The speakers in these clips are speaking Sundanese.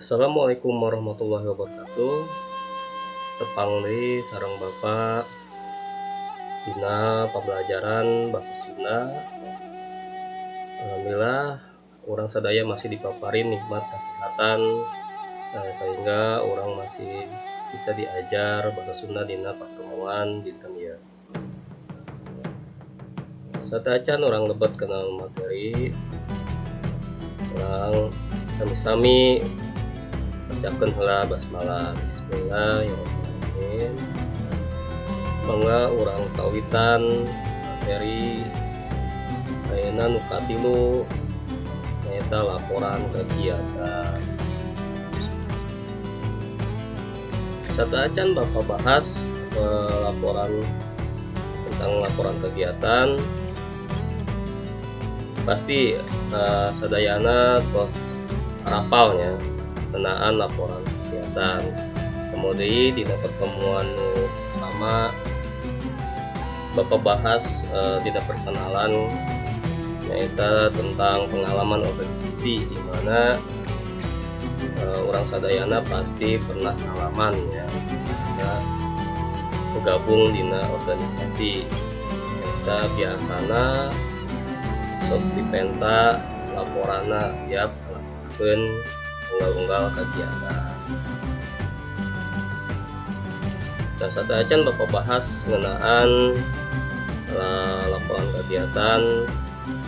Assalamualaikum warahmatullahi wabarakatuh. Tepang deui sareng Bapak dina pembelajaran bahasa Sunda. Alhamdulillah urang sadaya masih dipaparin nikmat kesehatan, sehingga urang masih bisa diajar bahasa Sunda dina pertemuan dinten ieu. Sateuacan urang lebet kana materi, urang sami-sami bacakeun heula basmalah. Bismillahirrahmanirrahim. Mangga urang kawitan materi ayeuna nu katilu, nyaeta laporan kegiatan. Sateuacan Bapak bahas laporan tentang laporan kegiatan, pasti sadayana tos rapalnya ngeunaan laporan kegiatan. Kemudian di pertemuan nu pertama Bapak bahas tidak perkenalan, nyaeta tentang pengalaman organisasi, di mana urang sadayana pasti pernah pengalaman ya, nah, bergabung dina organisasi. Kita biasana sok dipenta laporanna tiap ngalaksanakeun unggal-unggal kegiatan. Nah, sateuacan Bapak bahas ngeunaan laporan kegiatan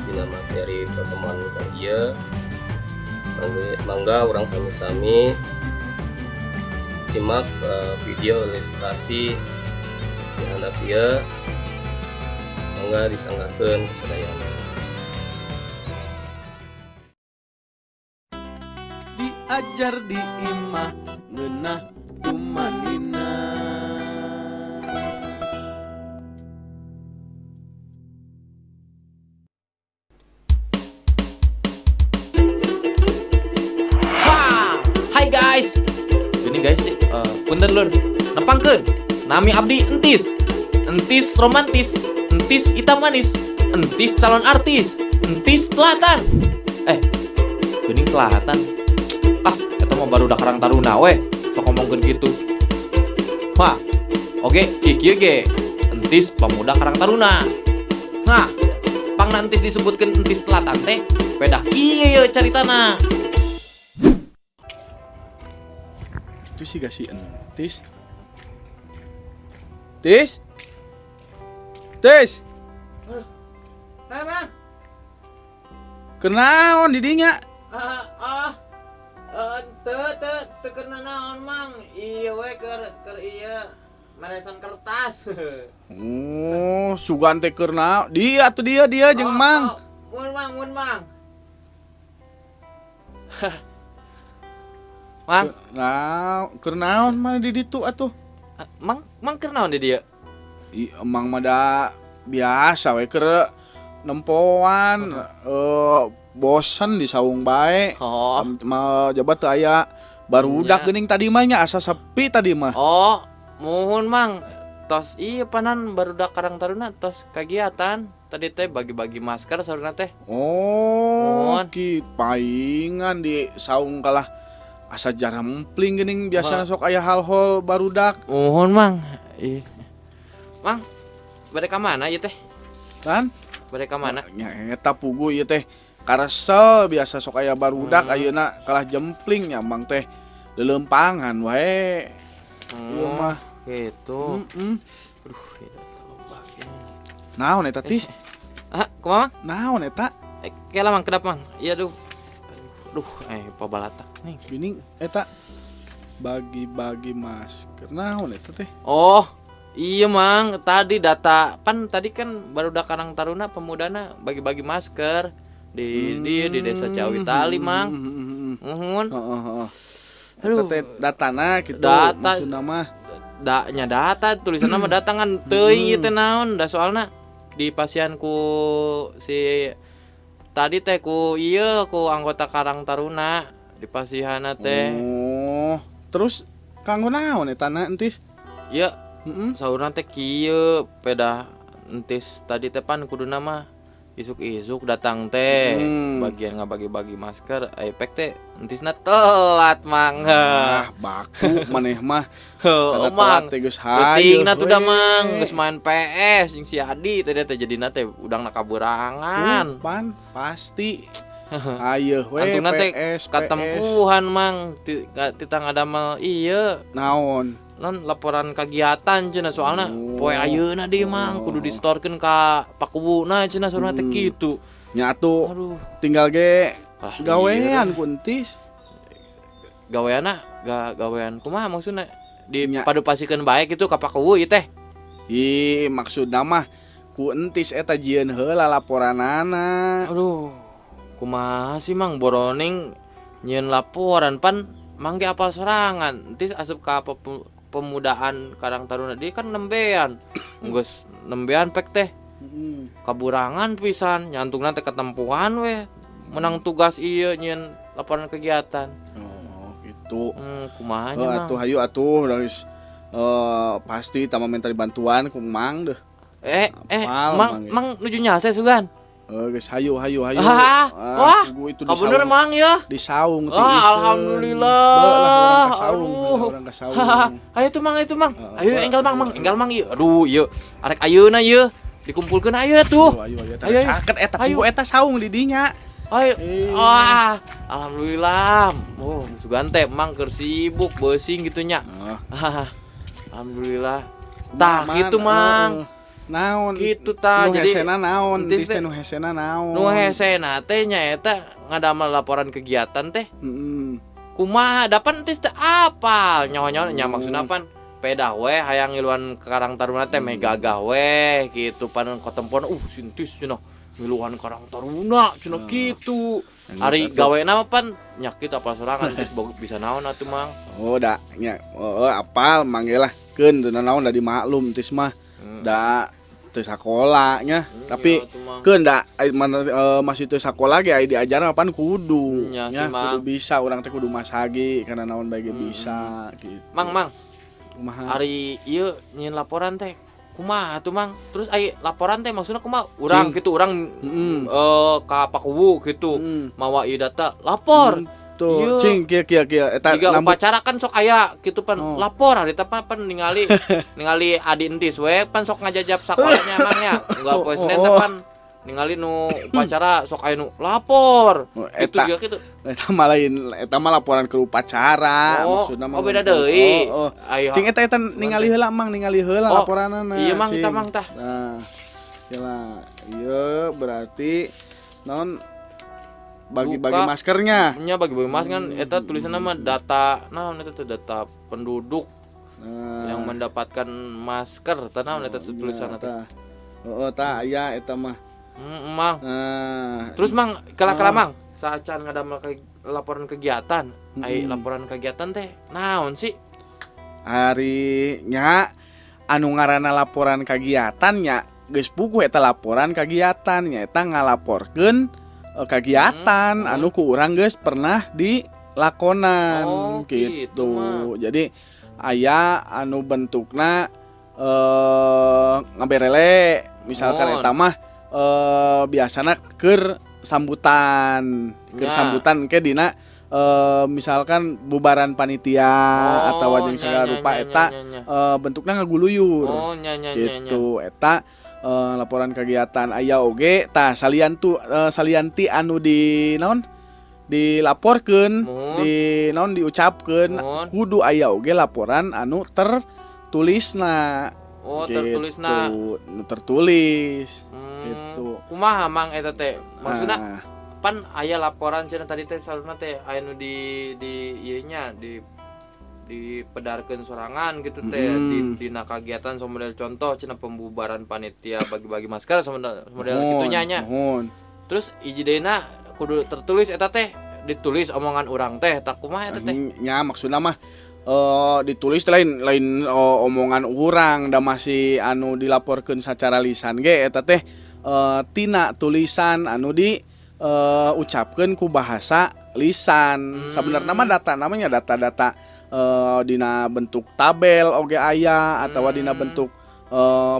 dina materi pertemuan kali ieu, mangga urang sami-sami simak video ilustrasi di handap ieu. Mangga disanggakeun sadayana. Diajar di imah ngeunah tumanina. Ha! Hai guys. Ini guys sih, punten lur. Nepangkeun. Nami abdi Entis. Entis romantis, Entis hitam manis, Entis calon artis, Entis telatan. Eh, geuning telatan. Ah, eta mah barudak Karang Taruna we, sok ngomongkeun kitu. Wah, oke, kieu ge. Entis pemuda Karang Taruna. Nah, pangna Entis disebutkeun Entis telatan teh, pedah kieu caritana. Itu sih gak si Entis. Tis. Tis. Hai, Mang. Kenaon di dinya? Teu teu teu keur nanaon, Mang. Ieu we keur keur ieu meresan kertas. Oh, sugan teh keur naon? Dia tuh dia dia jeung Mang. Oh, mun Mang, mun Mang. Mang, Nah, keur naon mah di ditu atuh? Mang, Mang keur naon di dieu? Ih, emang mah da biasa we keur nempoan, bosen di saung bae. Oh. Mah jabat teu aya barudak Nya. geuning tadi mah nya asa sepi tadi mah. Oh, muhun Mang. Tos ieu panan barudak Karang Taruna tos kagiatan. Tadi teh bagi-bagi masker saurna teh. Oh, Muhun. ki paingan di saung kalah asa jarempling geuning biasana sok aya hal-hal barudak. Muhun Mang. Ih. Mang, bade ka mana ieu teh? Kan? Bade ka mana? Nya eta pugu ieu teh karesel biasa sok aya barudak ayeuna kalah jempling nya Mang teh leuleumpangan wae. Ieu mah. Gitu. Heeh. Aduh, ieu loba kieu. Naon eta Tis? Ah, kumaha Mang? Naon eta? Kela Mang, kedap Mang. Iya duh. Aduh, pabalatak nih. Gini eta bagi-bagi masker. Naon eta teh? Oh, iya Mang, tadi data pan tadi kan barudak Karang Taruna pemudana bagi-bagi masker di di desa Ciawitali Mang. Muhun. Heeh, heeh. Aduh. Eta teh datana kitu Data. maksudna mah. Da nya data tulisanna mah data ngan teuing ieu teh naon da soalna di pasian ku si tadi teh ku ieu ku anggota Karang Taruna di pasihana teh. Oh, terus kanggo naon eta na Entis? Ya, Heeh. saurna teh kieu pedah Entis tadi teh pan kuduna mah Isuk-isuk datang teh bagian ngabagi-bagi masker efek teh entisna telat Mang. Ah, baku maneh mah. Heuh, telat teh geus hayu. Pentingna tuh da Mang, geus main PS jeung si Adi teh teh jadina teh udangna kaburangan. Pan pasti. Ayeuna we Antuna teh PS katempuhan Mang tita ngadamel ieu. Naon? Non laporan kegiatan cenah soalna poe ayeuna deui Mang kudu distorkeun ka pakuwuna cenah soalna teh kitu. Nya atuh tinggal ge gawean ku entis. Gaweanna gawean kumaha maksudna? Dipadupasikeun bae kitu ka pakuwu ieu teh. Ih, maksudna mah ku entis eta jieun heula laporanana. Aduh, kumaha sih Mang boroning nyieun laporan pan Mang ge apal sorangan. Entis asup ka pemudaan Karang Taruna dia kan nembean. Geus nembean pek teh. Kaburangan pisan, nyantungna teh ketempuhan we. Menang tugas ieu nyieun laporan kegiatan. Oh, gitu. Kumaha nya Mang? Atuh hayu atuh geus pasti tama minta bantuan ku Mang deh. Mang Mang nuju nyase sugan. Geus hayu hayu hayu. Wah, itu kabener Mang ya. Di saung ti iseun. Alhamdulillah. Urang ka saung. Ayo tuh Mang, ayo tuh Mang. Ayo enggal Mang, Mang, enggal Mang ieu. Aduh, ieu arek ayeuna ieu. Dikumpulkeun ayo tuh. Ayo ayo ayo. Caket eta pugu eta saung di dinya. Ayo. Wah, alhamdulillah. Oh, sugan teh Mang keur sibuk beusiing gitu nya. Alhamdulillah. Tah kitu Mang. Naon kitu ta jadi hesena naon entis teh nu hesena naon nu hesena teh nyaeta ngadamel laporan kegiatan teh. Kumaha dapan entis teh apal nyaho-nyaho nya maksudna pan pedah we hayang ngiluan Karang Taruna teh meh gagah we kitu pan katempuan sintis cenah ngiluan Karang Taruna cenah kitu. Ari gawena mah pan nya kitu apal sorangan entis bisa naon atuh Mang. Oh da nya apal Mang ge lah keun teu naon da dimaklum entis mah. Da teu sakola nya, tapi keun da masih teu sakola ge aya diajaran apaan kudu nya, kudu bisa urang teh kudu masagi karena naon bae ge bisa gitu. Mang, Mang. Kumaha? Ari ieu nyieun laporan teh kumaha tuh Mang? Terus ai laporan teh maksudna kumaha? Urang kitu urang ka pakuwu kitu mawa ieu data lapor. Tuh, cing kieu kieu kieu eta jiga upacara kan sok aya kitu pan lapor hari teh pan ningali ningali adi entis we pan sok ngajajab sakolanya Mang nya. Unggal poe Senin teh pan ningali nu upacara sok aya nu lapor. Kitu juga kitu. Eta mah lain, eta mah laporan ke upacara maksudna mah. Oh, beda deui. Cing eta eta ningali heula Mang, ningali heula laporanana. Iya Mang, tah Mang tah. Nah, heula. Ieu berarti naon bagi-bagi maskernya. Nya bagi-bagi masker kan eta tulisanna mah data naon eta teh data penduduk yang mendapatkan masker tah naon eta teh tulisanna teh. Heeh tah aya eta mah. Mang. Terus Mang kala-kala Mang saacan ngadamel laporan kegiatan. Ai laporan kegiatan teh naon sih? Ari nya anu ngaranna laporan kegiatan nya geus puguh eta laporan kegiatan nya eta ngalaporkeun kegiatan anu ku urang geus pernah dilakonan gitu. Jadi aya anu bentukna ngaberele misalkan eta mah biasana keur sambutan, keur sambutan ke dina misalkan bubaran panitia atau jeung segala rupa eta bentukna ngaguluyur. Gitu eta laporan kegiatan aya oge tah salian tu salianti anu di naon dilaporkeun di naon diucapkeun kudu aya oge laporan anu tertulisna. Oh, tertulisna. Nu tertulis gitu. Kumaha Mang eta teh? Maksudna pan aya laporan cenah tadi teh salurna teh aya nu di ieu nya di dipedarkeun sorangan gitu teh dina kagiatan model contoh cenah pembubaran panitia bagi-bagi masker model kitu nya nya. Terus hiji deuna kudu tertulis eta teh ditulis omongan urang teh tak kumaha eta teh? Nya maksudna mah ditulis lain lain omongan urang da masih anu dilaporkeun secara lisan ge eta teh tina tulisan anu di ucapkeun ku bahasa lisan. Sabenerna mah data namanya data-data dina bentuk tabel oge aya atawa dina bentuk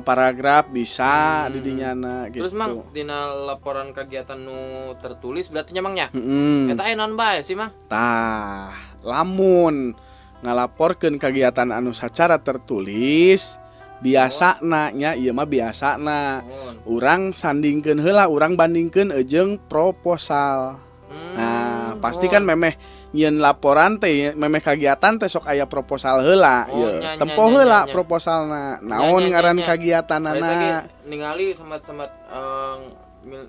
Paragraf bisa di dinyana gitu. Terus Mang dina laporan kegiatan nu tertulis berarti nya Mang nya. Eta aya naon bae sih Mang? Tah, lamun ngalaporkeun kegiatan anu secara tertulis biasana nya ieu mah biasana urang sandingkeun heula, urang bandingkeun jeung proposal. Nah, pasti kan memeh nyieun laporan teh, memeh kegiatan teh sok aya proposal heula ieu. Tempo heula proposalna. Naon ngaran kagiatanana? Ningali semat-semat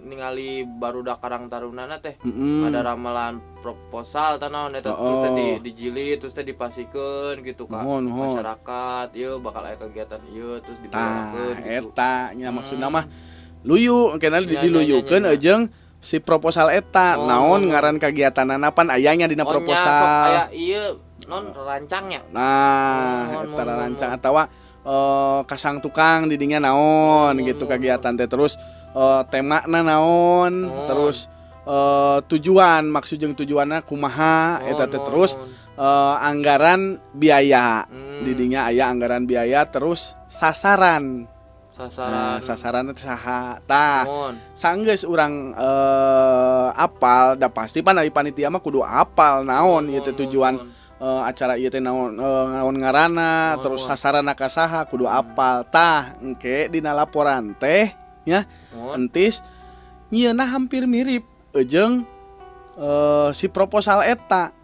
ningali barudak Karang Tarunana teh ada ramalan proposal tah naon eta terus teh dijilid terus teh dipasikeun gitu ka masyarakat ieu bakal aya kegiatan ieu terus dibawakeun gitu. Eta nya maksudna mah luyu engkena diluyukeun jeung si proposal eta naon ngaran kegiatanana pan aya nya dina proposal. Sok aya ieu non rancangnya. Nah, eta rancang atawa kasang tukang di dinya naon gitu kegiatan teh terus temana naon terus tujuan maksud jeung tujuanna kumaha eta teh terus anggaran biaya di dinya aya anggaran biaya terus sasaran. Nah, sasaran teh saha tah sanggeus urang apal da pasti pan ari panitia mah kudu apal naon ieu teh tujuan acara ieu teh naon naon ngaranna terus sasaranna ka saha kudu apal tah engke dina laporan teh nya entis nyieunna hampir mirip jeung si proposal eta.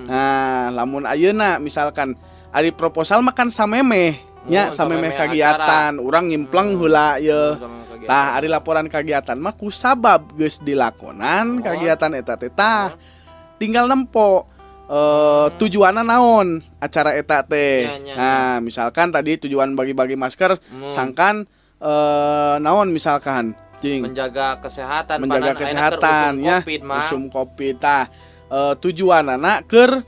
Nah, lamun ayeuna misalkan ari proposal mah kan samemeh nya samemeh kagiatan urang ngimpleng heula ieu. Tah ari laporan kagiatan mah kusabab geus dilakonan kagiatan eta teh tah tinggal nempo tujuanna naon acara eta teh. Nah, misalkan tadi tujuan bagi-bagi masker sangkan naon misalkan cing menjaga kesehatan, menjaga kesehatan ya, usum Covid tah tujuanana keur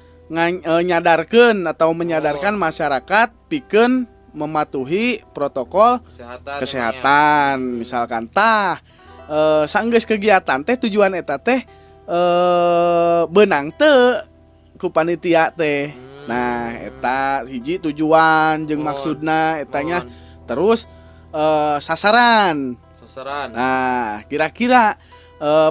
nyadarkeun atau menyadarkan masyarakat pikeun mematuhi protokol kesehatan misalkan tah sanggeus kegiatan teh tujuan eta teh beunang teu ku panitia teh. Nah, eta hiji tujuan jeung maksudna etanya terus sasaran. Nah, kira-kira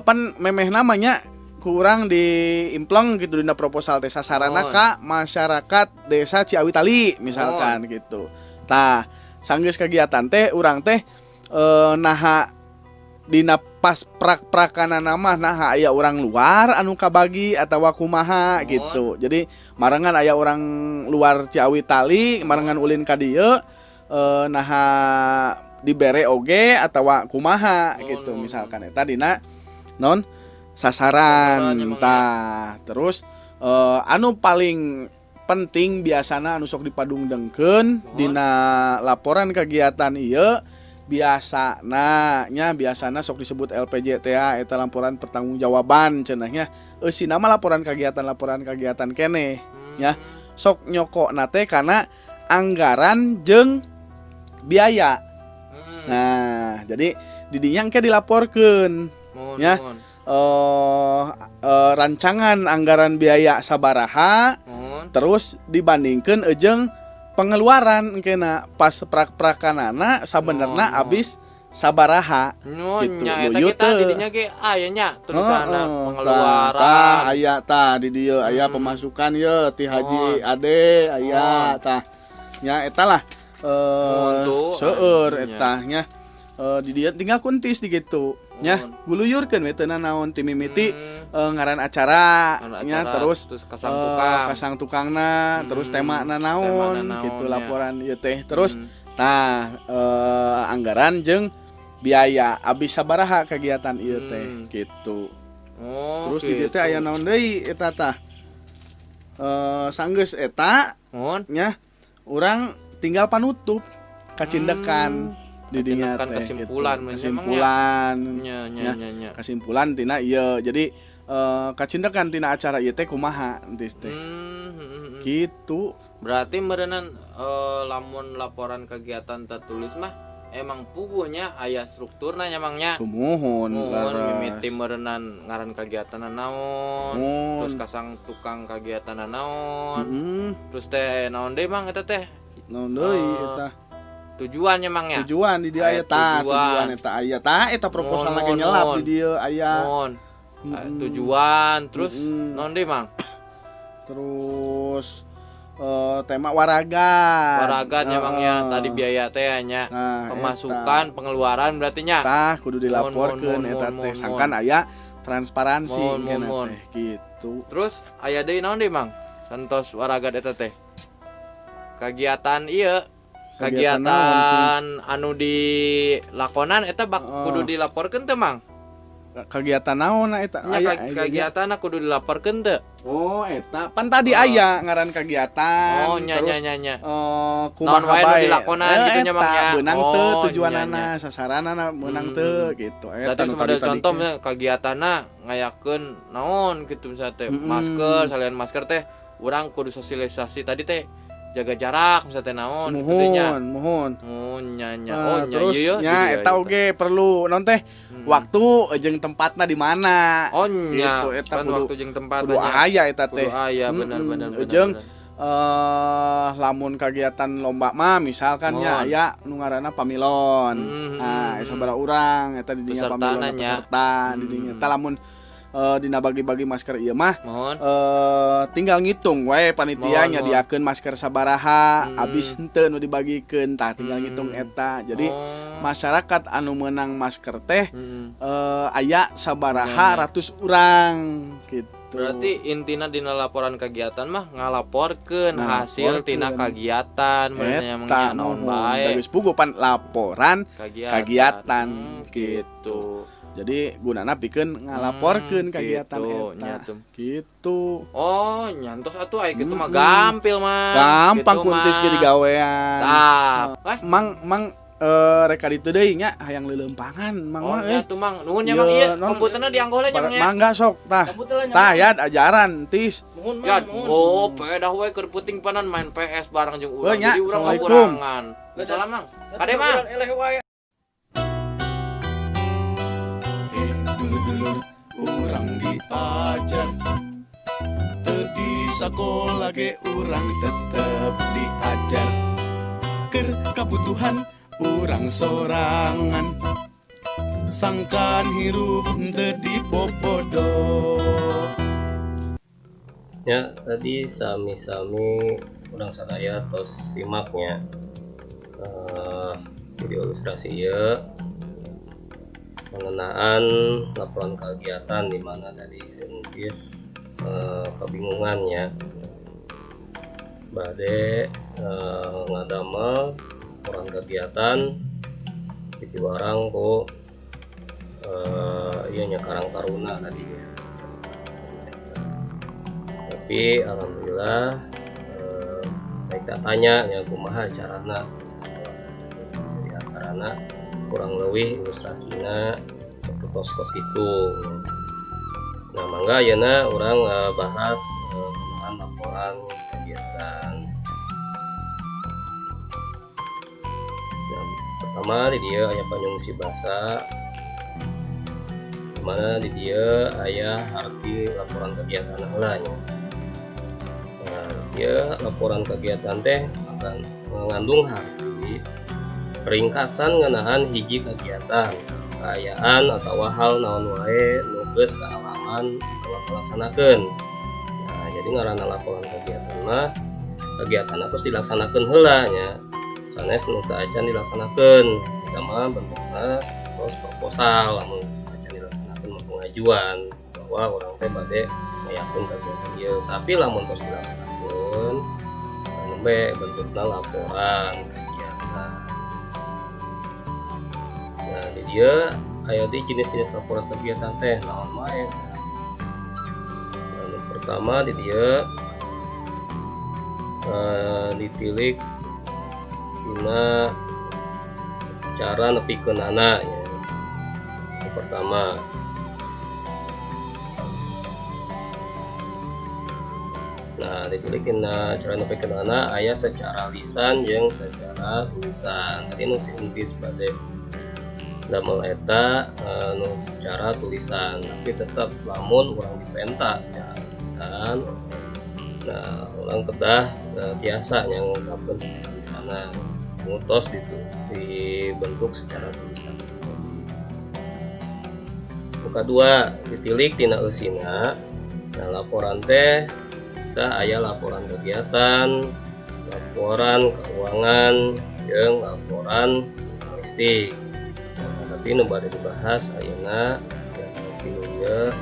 pan memeh namanya kurang diimpleng gitu dina proposal teh sasaranna ka masyarakat desa Ciawitali misalkan gitu. Tah, sanggeus kegiatan teh urang teh naha dina pas prak-prakanana mah naha aya orang luar anu kabagi atawa kumaha gitu. Jadi marengan aya orang luar Ciawitali, marengan ulin ka dieu naha dibere oge atawa kumaha gitu misalkan eta dina non sasaran tah. Terus anu paling penting biasana anu sok dipadungdengkeun dina laporan kegiatan ieu biasana nya biasana sok disebut LPJ teh eta laporan pertanggungjawaban cenah nya eusina mah laporan kegiatan keneh nya sok nyokokna teh kana anggaran jeung biaya. Nah, jadi didinya engke dilaporkeun ya. Rancangan anggaran biaya sabaraha terus dibandingkeun jeung pengeluaran engkena pas prak-prakanana sabenerna abis sabaraha gitu. Nya eta kita didinya ge aya nya tulisanna pengeluaran. Tah aya tah di dieu aya pemasukan ye ti Haji Ade aya tah. Nya eta lah seueur eta nya di dieu tinggal kuntis di gitu nya guluyurkeun we teu nanaon ti mimiti ngaran acara nya terus kasang tukangna terus temana naon gitu laporan ieu teh terus tah anggaran jeung biaya abis sabaraha kegiatan ieu teh gitu. Terus di dieu teh aya naon deui eta tah sanggeus eta nya urang tinggal panutup kacindekan didinya teh kesimpulan gitu. Kesimpulan nya kesimpulan tina ieu jadi kacindekan tina acara ieu teh kumaha entis teh gitu. Berarti meureunan lamun laporan kegiatan tertulis mah emang puguhnya aya strukturna nya Mang nya. Sumuhun mimiti meureunan ngaran kegiatanna naon terus kasang tukang kegiatanna naon terus teh naon deui Mang eta teh naon deui eta Tujuannya Mang ya. Tujuan di dieu aya tah, tujuan eta aya tah, eta proposal lagi nyelap di dieu aya. Tujuan terus naon deui Mang? Terus tema waragat. Waragat ya Mang ya, tadi biaya teh nya. Nah, pemasukan, pengeluaran berarti nya. Tah kudu dilaporkeun eta teh sangkan aya transparansi engkena teh gitu. Terus aya deui naon deui Mang? Santos waragat eta teh. Kegiatan ieu, kegiatan anu dilakonan eta bak kudu dilaporkeun teu Mang? Kegiatan naon eta? Aya kegiatan kudu dilaporkeun teu? Oh, eta pan tadi aya ngaran kegiatan. Oh, nya terus nya nya. Kumaha bae dilakonan gitu nya Mang ya. Beunang teu tujuanana, sasaranana meunang teu gitu. Eta nu tadi contoh kegiatanna ngayakeun naon gitu misalnya teh masker, salian masker teh urang kudu sosialisasi tadi teh jaga jarak misalnya naon gitu nya. Muhun. Oh nya nya. Oh nya terus nya eta oge perlu naon teh waktu jeung tempatna di mana. Oh nya. Gitu eta kudu waktu jeung tempatna. Kudu aya eta teh. Kudu aya bener bener. Jeung lamun kegiatan lomba mah misalkan nya aya nu ngaranna pamilon. Nah, sabaraha urang eta di dinya pamilon peserta di dinya. Tah lamun dina bagi-bagi masker ieu mah tinggal ngitung wae panitia nyadiakeun masker sabaraha abis henteu nu dibagikeun tah tinggal ngitung eta. Jadi masyarakat anu meunang masker teh aya sabaraha ratus urang gitu. Berarti intina dina laporan kegiatan mah ngalaporkeun hasil tina kegiatan eta naon bae. Geus puguh pan laporan kegiatan gitu. Jadi gunana pikeun ngalaporkeun kegiatan gitu, eta gitu. Oh, nyantos atuh aya kitu mah gampil mah. Gampang gitu kuntis ge digawean. Tah. Mang mang reka ditu deui nya hayang leuleumpangan mang mah. Oh, nya tuh Mang. Nuhun nya Mang ieu komputerna dianggo heula nya Mang. Mangga sok tah. Tah ya ajaran tis. Nuhun Mang. Oh, pedah we keur puting panan main PS bareng jeung urang. Jadi urang kurangan. Salam Mang. Kade Mang. Dulur urang diajar teu di sakola ge urang tetep diajar keur kabutuhan urang sorangan sangkan hirup teu dipopodo. Ya tadi sami-sami urang sadaya tos simaknya video ilustrasi ieu mengenaan laporan kegiatan di mana tadi sentis kebingungannya bade ngadamel laporan kegiatan dipiwarang ku ieu nya Karang Taruna tadinya. Tapi alhamdulillah baik tanya yang kumaha carana jadi akarana kurang lebih ilustrasinya seperti kos gitu. Nah mangga ayeuna urang bahas mengenai laporan kegiatan. Nah, pertama di dieu aya panyungsi basa, mana di dieu aya arti laporan kegiatan heula nya. Nah, dieu laporan kegiatan teh akan mengandung arti ringkasan ngeunaan hiji kegiatan, kaayaan atau hal naon wae nu geus kaalaman atawa kalaksanakeun. Nah, jadi ngaranna laporan kegiatan mah kegiatan geus dilaksanakeun heula nya. Sanes nu teu acan dilaksanakeun. Eta mah bentukna sapertos proposal lamun acan dilaksanakeun mah pengajuan bahwa urang teh bade ngayakeun kegiatan ieu. Tapi lamun tos dilaksanakeun nembe bentukna laporan kegiatan. Nah, di dia aya di jenis-jenis laporan kegiatan teh naon wae. Nah, pertama di dia ditilik dina cara nepikeunana ya. Yang pertama. Nah, ditilik dina cara nepikeunana aya secara lisan jeung secara tulisan. Tadi nu si Entis bade damel eta nu secara tulisan, tapi tetap lamun urang dipenta secara tulisan. Nah, urang kedah tiasa ngungkapkeun secara lisanan. Nu tos dibentuk secara tulisan. Nu kadua ditilik tina eusina. Nah, laporan teh kita aya laporan kegiatan, laporan keuangan, jeung laporan jurnalistik. Nah, tapi nu bade dibahas ayeuna yang tilu ieu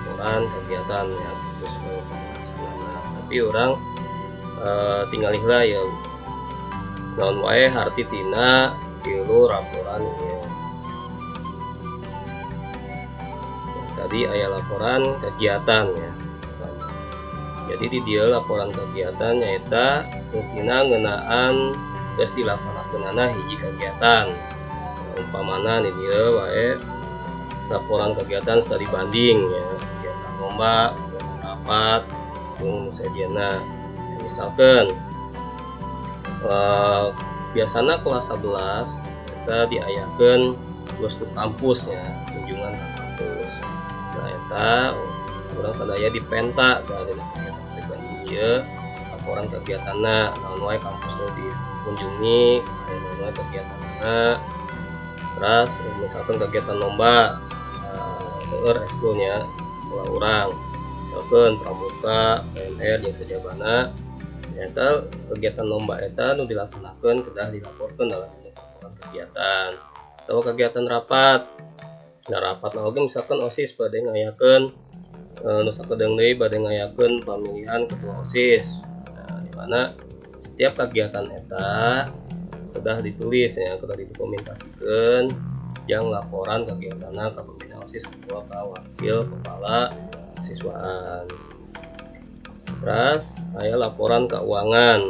laporan kegiatan ya, terus pembahasanana. Tapi urang tingali heula ya naon wae harti tina tilu laporan ieu. Nah, tadi aya laporan kegiatan ya. Jadi di dieu laporan kegiatan nyaeta eusina ngeunaan geus dilaksanakeunana hiji kegiatan. Nah, umpamana di dieu wae laporan kegiatan studi banding ya, kegiatan lomba, kegiatan rapat, jeung nu sejenna. Nah, misalkan biasana kelas 11 kita diayakeun geus ke kampus ya, kunjungan ke kampus. Nah, eta urang sadaya dipenta dari kegiatan studi banding ieu laporan kegiatanna naon wae kampus nu dikunjungi, aya naon wae kegiatanna. Terus misalkan kegiatan lomba seueur ekskulnya sekolah urang, misalkan pramuka, PMR jeung sajabana. Eta kegiatan lomba eta nu dilaksanakeun kedah dilaporkeun dalam bentuk laporan kegiatan. Atau kegiatan rapat. Nah, rapat oge misalkan OSIS bade ngayakeun nu sakedeung deui bade ngayakeun pamilihan ketua OSIS. Nah, di mana setiap kegiatan eta kedah ditulis ya, kedah didokumentasikeun jang laporan kegiatanna ka pembina OSIS ketua ka wakil kepala kesiswaan. Terus aya laporan keuangan.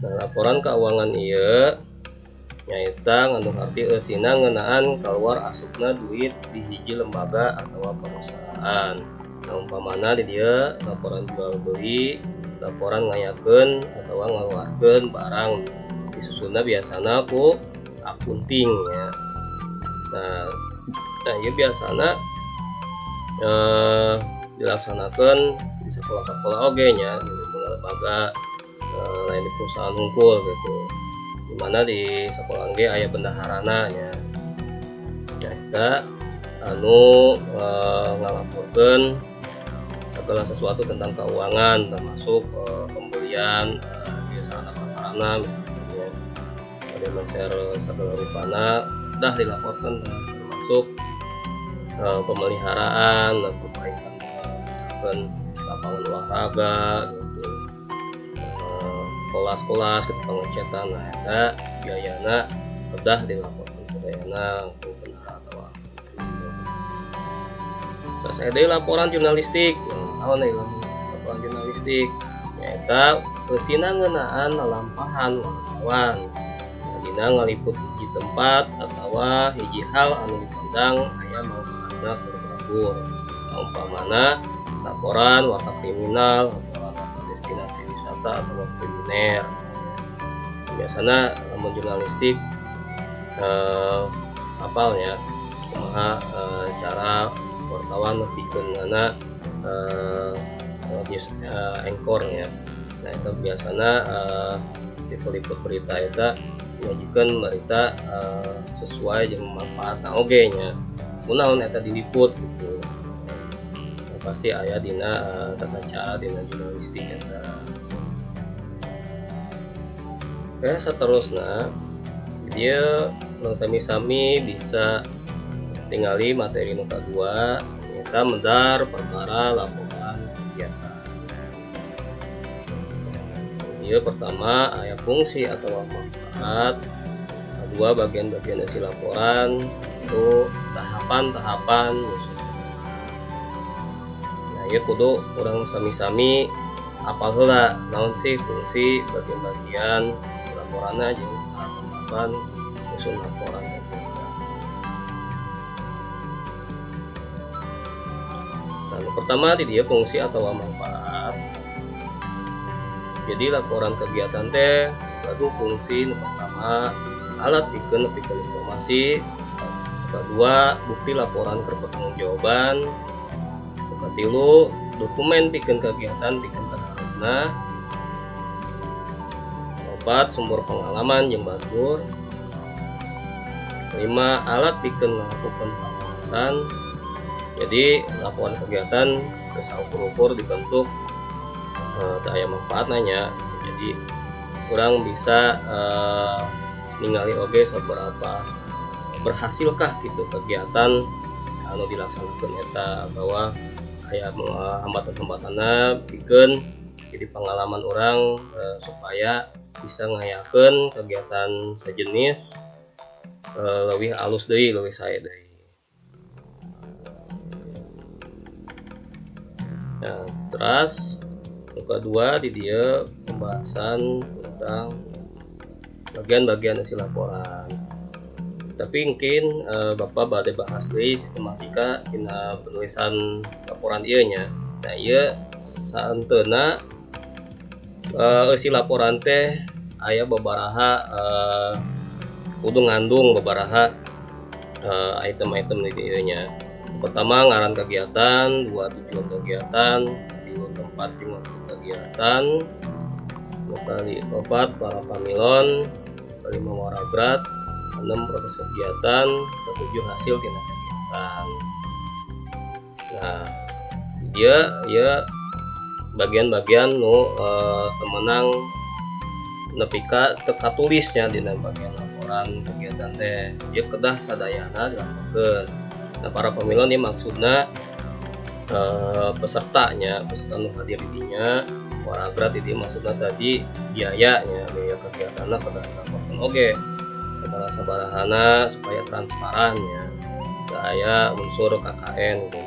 Nah, laporan keuangan ieu nyaeta ngandung arti eusina ngeunaan kaluar asupna duit di hiji lembaga atawa perusahaan. Nah, umpamana di dieu laporan jual beli, laporan ngayakeun atawa ngaluarkeun barang disusunna biasana ku akunting ya. Nah, ieu biasana dilaksanakeun di sekolah-sekolah oge nya, di lembaga lain di perusahaan hungkul gitu. Di mana di sekolah ge aya bendaharana nya. Nyaeta anu ngalaporkeun segala sesuatu tentang keuangan termasuk pembelian di sarana prasarana misalnya ada meser segala rupana dah dilaporkan termasuk pemeliharaan dan perbaikan misalkan lapangan olahraga gitu, kelas-kelas gitu, pengecetan. Nah, eta biayana kedah dilaporkan sadayana ku bendahara atawa. Terus ada laporan jurnalistik. Naon deui laporan jurnalistik? Nyaeta eusina ngeunaan lalampahan wartawan. Nah, dina ngaliput hiji tempat atawa hiji hal anu dipandang aya manfaatna keur batur. Nah, umpamana laporan warta kriminal, laporan warta destinasi wisata atau kuliner. Biasana lamun jurnalistik apalnya kumaha cara wartawan nepikeunana news anchornya. Nah, itu biasana si peliput berita eta menyajikan berita sesuai jeung manfaatna oge nya. Kunaon eta diliput gitu. Nah, pasti aya dina tata cara dina jurnalistik eta. Oke, seterusna dia sami-sami bisa tingali materi nu kadua nyaeta medar perkara laporan kegiatan. Dia pertama aya fungsi atau manfaat, kedua bagian-bagian isi laporan, itu tahapan-tahapan. Nah, ieu kudu urang sami-sami apal heula naon sih fungsi bagian-bagian isi laporanna jeung tahapan-tahapan nyusun laporan kegiatan. Nah, yang pertama di dia fungsi atau manfaat. Jadi laporan kegiatan teh gaduh fungsi nu pertama alat pikeun nepikeun informasi, kedua bukti laporan keur pertanggungjawaban, nu katilu dokumen pikeun kegiatan pikeun kaharepna, Keempat, sumber pengalaman jeung batur. Kelima, alat pikeun ngalakukeun pengawasan. Jadi laporan kegiatan teu saukur-ukur dibentuk teu aya manfaatna nya. Jadi urang bisa ningali oge seberapa berhasilkah gitu kegiatan anu dilaksanakeun eta, bahwa aya hambatan-hambatanna pikeun jadi pengalaman urang supaya bisa ngayakeun kegiatan sejenis leuwih alus deui, leuwih sae deui. Nah, terus nu kadua di dieu pembahasan tentang bagian-bagian isi laporan. Tapi mungkin Bapak bade bahas deui sistematika dina penulisan laporan ieu nya. Nah, ieu saenteuna eusi laporan teh aya babaraha kudu ngandung babaraha item-item di dieu nya. Pertama, ngaran kegiatan, dua tujuan kegiatan, tilu tempat jeung waktu kegiatan, kali opat para pamilon, kelima waragrat, 6 proses kegiatan, ketujuh hasil tina kegiatan. Nah, dia ya bagian-bagian nu temenang nepi ka teu katulisnya dina bagian laporan kegiatan teh. Dia kedah sadayana dilaporkeun. Nah, para pamilon ieu maksudna pesertanya, peserta nu hadir di dinya, waragrat di dieu maksudna tadi biayanya, biaya kegiatanna kedah dilaporkeun oge. Sabaraha sabarahana supaya transparan ya. Teu aya unsur KKN gitu.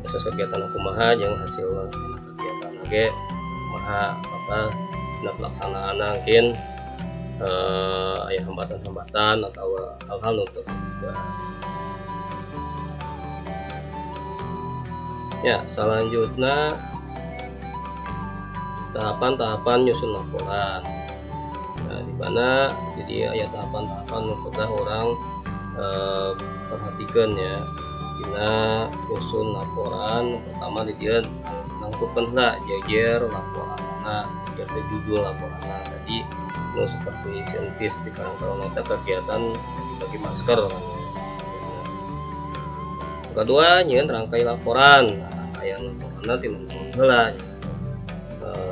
Proses kegiatan kumaha jeung hasil kegiatan ge kumaha, maka dina pelaksanaanna mungkin aya hambatan-hambatan atau hal-hal nu teu terduga. Ya, selanjutnya tahapan-tahapan nyusun laporan. Nah, di mana jadi aya tahapan-tahapan nu kedah urang perhatikan ya. Dina nyusun laporan pertama di dieu nangtukeun heula jejer laporanna, jejer teh judul laporanna. Tadi nu seperti saintis di Karang Taruna teh kegiatan bagi masker. Kedua, nyieun rangkai laporan. Nah, rangkaian laporanna ti naon heula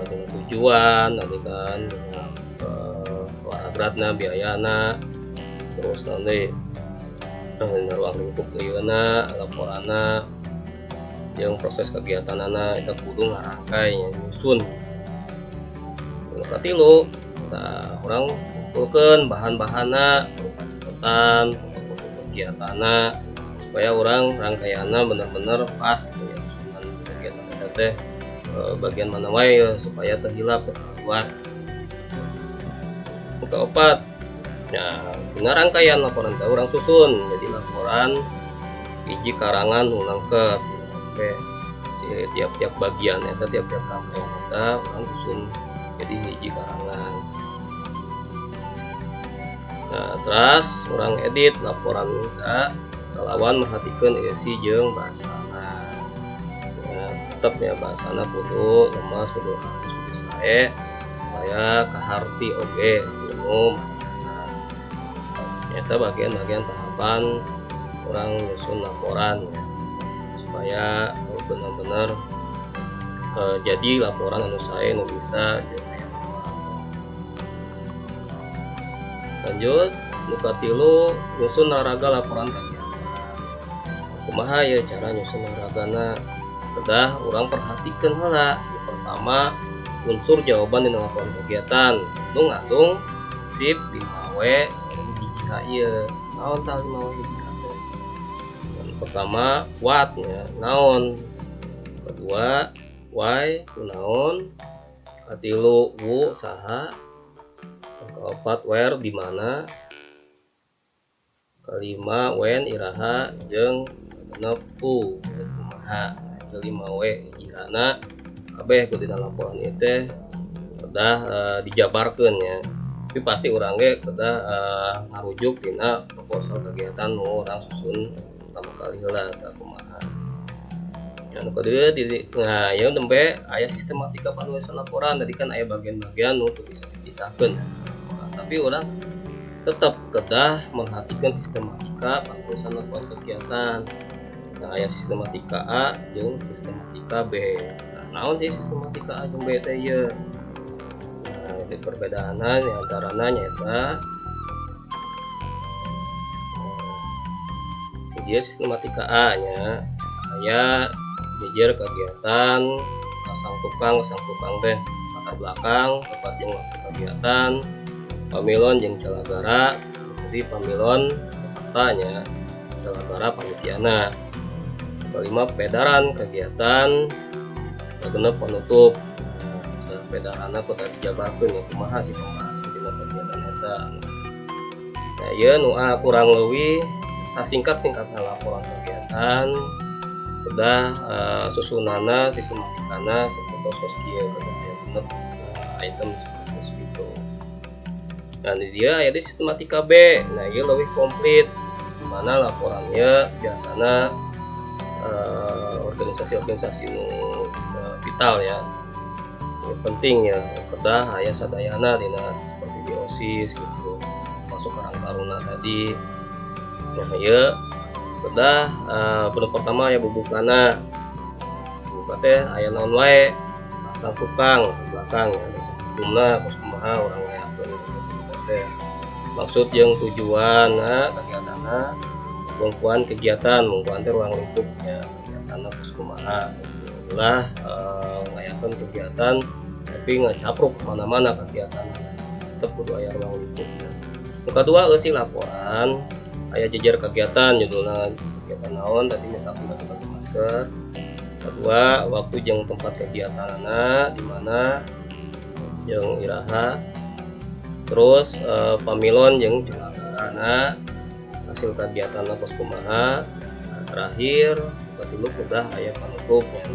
dengan tujuan tadi kan, dengan waragratna, biayana, terus nanti dengan ruang lingkup ieuna, laporanna, jeung proses kegiatanana eta kudu ngarangkai nyusun. Nu katilu, tah urang kumpulkeun bahan-bahanna, berupa catatan, foto-foto kegiatanna, supaya urang rangkaianna bener-bener pas gitu ya, susunan kegiatan eta teh bagian mana wae ya, supaya teu hilap teu kaluar. Nu kaopat, nah dina rangkaian laporan teh urang susun jadi laporan hiji karangan nu lengkep. Oke, si tiap-tiap bagian eta, tiap-tiap rangkaian eta urang susun jadi hiji karangan. Nah, terus urang edit laporan eta kalawan merhatikeun isi jeung bahasana. Ya, tetep ya bahasana kudu lemes, kudu halus, kudu sae supaya kaharti oge nu macana. Eta bagian-bagian tahapan urang nyusun laporan ya, supaya benar-benar jadi laporan anu sae nu bisa jeung aya manfaatna. Lanjut, nu katilu nyusun raraga laporan kegiatan. Kumaha ya cara nyusun raragana? Kedah urang perhatikeun heula. Nu pertama, unsur jawaban dina laporan kegiatan nu ngandung prinsip 5W hiji H ieu. Naon tah 5W hiji H teh? Yang pertama what nya, naon. Kedua why kunaon. Katilu who saha. Keempat where di mana. Kelima when iraha jeung genep who kumaha. Kelima W hiji H-na kabeh kudu dina laporan ieu teh kedah dijabarkeun ya. Tapi pasti urang ge kedah ngarujuk dina proposal kegiatan nu urang susun pertama kali heula tah kumaha. Anu kadua di nah ieu nembe aya sistematika penulisan laporan. Tadi kan aya bagian-bagian nu teu bisa dipisahkeun. Tapi urang tetap kedah merhatikan sistematika penulisan laporan kegiatan. Nah, aya sistematika A jeung sistematika B. Nah, naon sih sistematika A jeung B teh ieu? Nah, di perbedaanna di antarana nyaeta dia sistematika A nya aya jejer kegiatan, pasang tukang teh latar belakang, tempat jeung waktu kegiatan, pamilon jeung calagara, jadi pamilon pesertanya, calagara panitiana. Kelima pedaran kegiatan, genep penutup. Nah, pedaranna ku tadi dijabarkeun ya kumaha sih pembahasan tina kegiatan eta. Nah, ieu nu A kurang leuwih sasingkat-singkatna laporan kegiatan kedah susunana sistematikana sapertos kieu kedah aya genep item sapertos kitu. Nah, di dia aya di sistematika B. Nah, ieu leuwih komplit mana laporannya biasana organisasi-organisasi nu vital ya. Ini penting ya kedah aya sadayana dina seperti di OSIS gitu. Masuk Karang Taruna tadi. Nah, ieu kedah benda pertama ya bubukana. Bubuka teh aya naon wae? Pasang tukang belakang ya, sebelumna kos kumaha urang ngayakeun teh. Maksud jeung tujuanna kegiatanna, mungkuan kegiatan, mungkuan teh ruang lingkupnya kegiatanna kos kumaha. Ulah ngayakeun kegiatan tapi ngacapruk kemana-mana kegiatanna. Tetep kudu aya ruang lingkupna. Nu kadua eusi laporan aya jejer kegiatan judulna kegiatan naon tadi misalkan bagi-bagi masker. Kedua waktu jeung tempat kegiatanna di mana jeung iraha. Terus pamilon jeung calagarana hasil kegiatanna kos kumaha. Nah, terakhir katilu kedah aya panutupnya.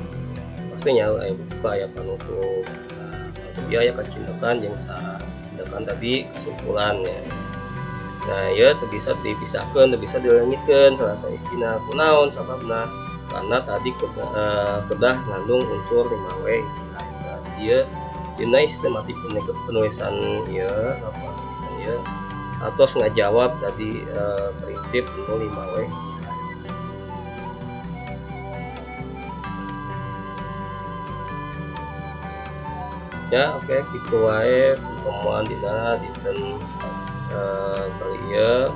Pastinya aya buka aya panutup. Nah, dia aya kacindekan jeung sarindekan tadi kesimpulannya. Nah, ieu teu bisa dipisahkeun, teu bisa dileungitkeun salah sahijina kunaon sababna karena tadi kedah ngandung unsur 5W. Nah, ieu dina sistematik penulisan ieu apa ieu atos ngajawab tadi prinsip nu 5W. Ya, oke, kitu wae pertemuan dina dinten kali ieu.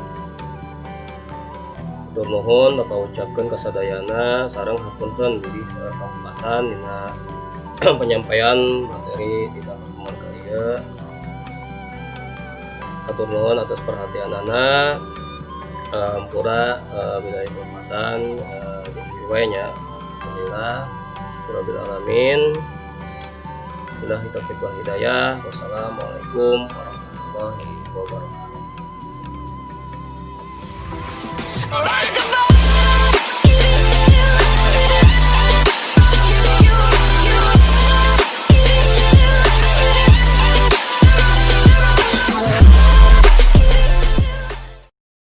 Hatur nuhun Bapak ucapkeun kasadayana sareng hapunten budi saur kalepatan dina penyampaian materi dina pertemuan kali ieu. Hatur nuhun atas perhatianana. Hampura bila kalepatan di nya. Alhamdulillah rabbil alamin. Billahi taufiq wal hidayah. Wassalamualaikum warahmatullahi wabarakatuh.